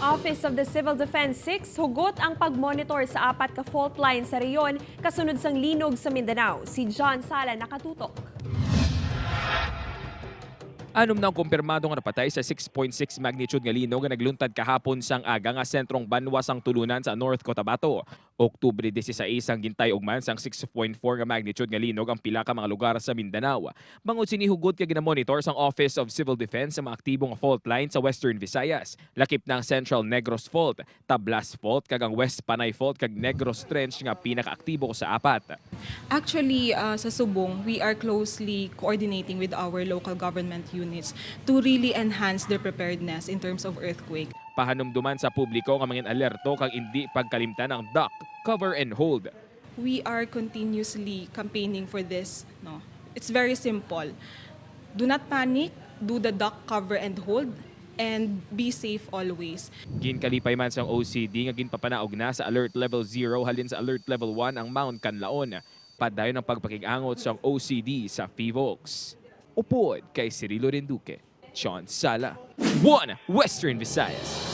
Office of the Civil Defense 6, hugot ang pag-monitor sa apat ka fault line sa rehiyon kasunod sang linog sa Mindanao. Si John Sala nakatutok. Anom na ang kumpirmado nga napatay sa 6.6 magnitude nga linog nga nagluntad kahapon sang aga nga sentrong banwa sang Tulunan sa North Cotabato. Oktubre 16 ang gintay-ugman sang 6.4 nga magnitude nga linog ang pila ka mga lugar sa Mindanao. Bangod sini, hugot kag ginamonitor sang Office of Civil Defense ang mga aktibo nga fault line sa Western Visayas. Lakip ng Central Negros Fault, Tablas Fault kag ang West Panay Fault kag Negros Trench nga pinakaaktibo sa apat. Actually, sa Subong, we are closely coordinating with our local government units to really enhance their preparedness in terms of earthquake. Pahanumduman sa publiko nga mangin alerto kag indi pagkalimtan ang duck, cover and hold. We are continuously campaigning for this. No, it's very simple. Do not panic. Do the duck, cover, and hold, and be safe always. Ginkalipay man sang OCD nga ginpapanaog na sa Alert Level 0 halin sa Alert Level 1 ang Mount Kanlaon. Padayon ang pagpakigangot sang OCD sa PHIVOLCS. Upod kay Cirilo Renduque, John Sala, 1 Western Visayas.